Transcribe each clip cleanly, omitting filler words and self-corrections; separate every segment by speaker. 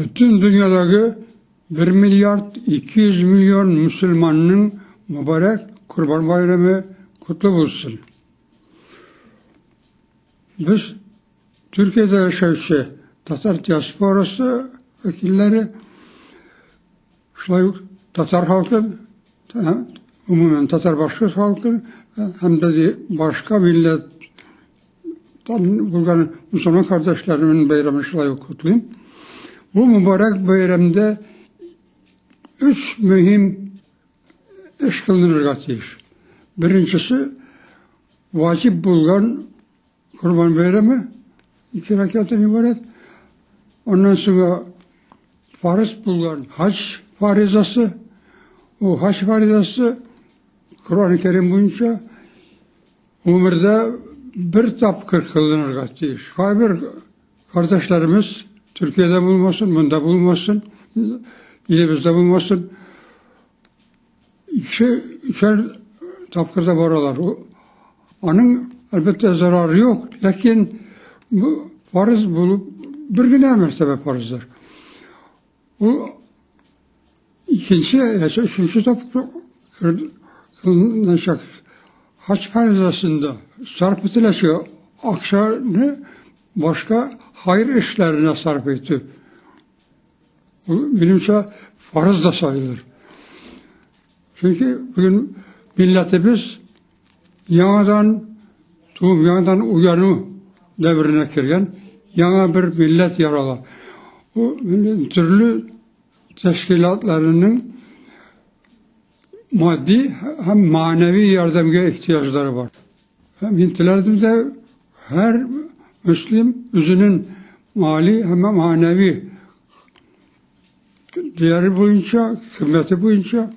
Speaker 1: Бөтен дөньядагы 1 миллиард 200 миллион мөселманның мөбарәк Корбан байрамы котлы булсын. Без Төркиядә яшәүче татар диаспорасы вәкилләре, шулай ук татар халкы, гомумән татар башкорт халкы һәм дә башка милләттән булган мөселман кардәшләремнең бәйрәмен шулай ук котлыйм. Бу мөбарәк бәйрәмдә өч мөһим эш кылынырга тиеш. Беренчесе ваҗиб булган Корбан бәйрәме ике рәкәттән гыйбарәт. Аннан соң фарыз булган хаҗ фаризасы. Ул хаҗ фаризасы Коръән Кәрим буенча гомердә бер тапкыр кылынырга тиеш. Кайбер кардәшләребез Төркиядә булмасын, монда булмасын, илебездә булмасын, Ике, өчәр тапкыр да баралар. Аның, әлбәттә, зарары юк, ләкин бу фарыз булып бер генә мәртәбә фарыздыр. Ул икенче, яисә өченче тапкыр кылыначак хаҗ фаризасында сарыф ителәчәк акчаны башка хайр эшләренә сарыф итү. Ул, минемчә, фарыз да сайылыр. Чөнки бүген милләтебез яңадан туып, яңадан уяну дәверенә кергән, яңа бер милләт ярала. Ул төрле тәшкилатларының матди һәм мәгънәви ярдәмгә ихтыяҗлары бар. Мин теләрдем дә һәр мөслим үзенең мали һәм мәгънәви değeri буенча, кыйммәте буенча,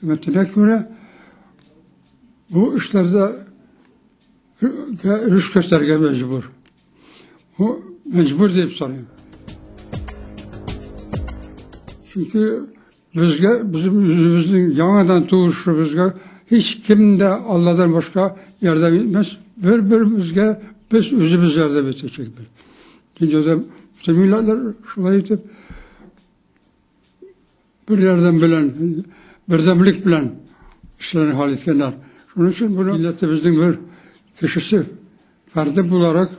Speaker 1: кыйммәтенә күрә бу эшләрдә өлеш кертергә мәҗбүр. Бу мәҗбүр дип саныйм. Чөнки Безгә, безнең үзебезнең яңадан туышыбызга һич кем дә Алладан башка ярдәм итмәс. Бер-беребезгә без үзебез ярдәм итәчәкбез. Дөньяда бөтен милләтләр шулай итеп бер ярдәм белән, бердәмлек белән эшләрен хәл иткәннәр. Шуның өчен бу милләтебезнең бер кешесе, фәрде буларак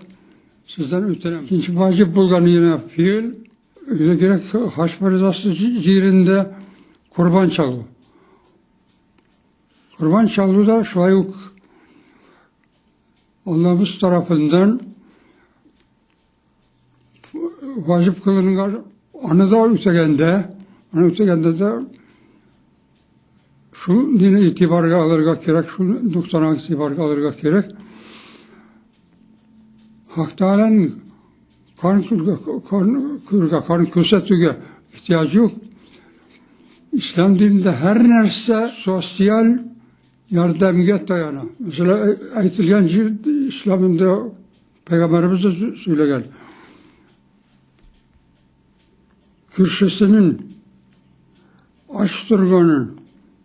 Speaker 1: сездән үтенәм. Икенче ваҗиб булган яна фигыль Элегрәк хаҗ фаризасы җирендә корбан чалу. Корбан чалу да шулай ук Аллабыз тарафыннан ваҗиб кылынган, аны да үтәгәндә, аны үтәгәндә дә шул дине игътибарга алырга кирәк, шул ноктаны игътибарга алырга кирәк. Хак Тәгаләнең кан күргә, кан күрсәтүгә ихтыяҗ юк. Ислам динендә һәр нәрсә социаль ярдәмгә таяна. Мәсәлән, әйтелгән җир исламында пәйгамбәребез дә сөйләгән. Күршесенең ач торганын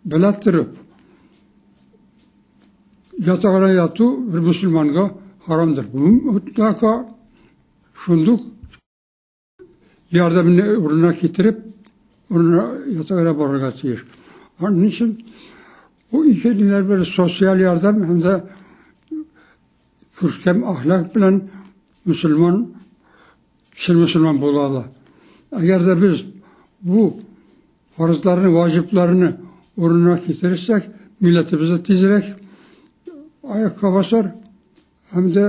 Speaker 1: белә торып, ятагына яту бер мөселманга харамдыр. Mutlaka шундук ярдәмне урынына китереп, урынына ятагына барырга тиеш. Аның өчен бу ике диннәр бер социаль ярдәм һәм дә күркәм әхлак белән мөселман чын мөселман була ала. Әгәр дә без бу фарызларны, ваҗибларны урынына китерсәк, милләтебез дә тизрәк аякка басар һәм дә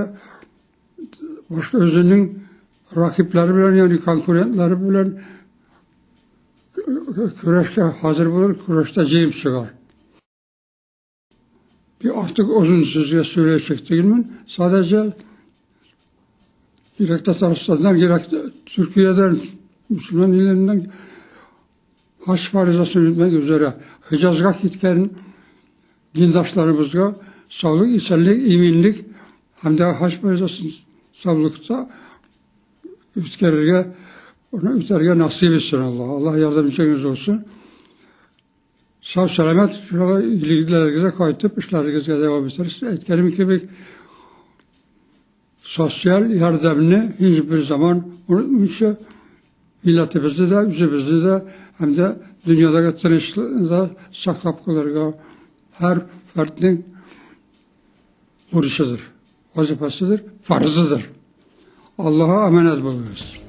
Speaker 1: башка үзенең ракиплары белән, ягъни конкурентлары белән көрәшкә хәзер булыр, көрәштә җиңеп чыгар. Bir artık uzun sözge söyleyecek değilim. Sadece gerek Tataristan'dan, gerek Türkiye'den, Müslüman illerinden hac farizasını yürütmek üzere Hicaz'a gitken dindaşlarımızga sağlık, isenlik, iminlik hem de hac farizasını sağlıkta üfkerge, onu üfterge nasip etsin Allah. Allah yardımcınız olsun. Sağ selamet iyiliklerinize kayıtıp işlerinize devam ederiz. Etkenim gibi sosyal yardımını hiçbir zaman unutmayınca Милләтебезне дә, үзебезне дә һәм дә дөньядагы тынычлыкны да саклап калырга һәр фәрднең бурычыдыр, вазифасыдыр, фарзыдыр. Аллаһа аманат булыгыз.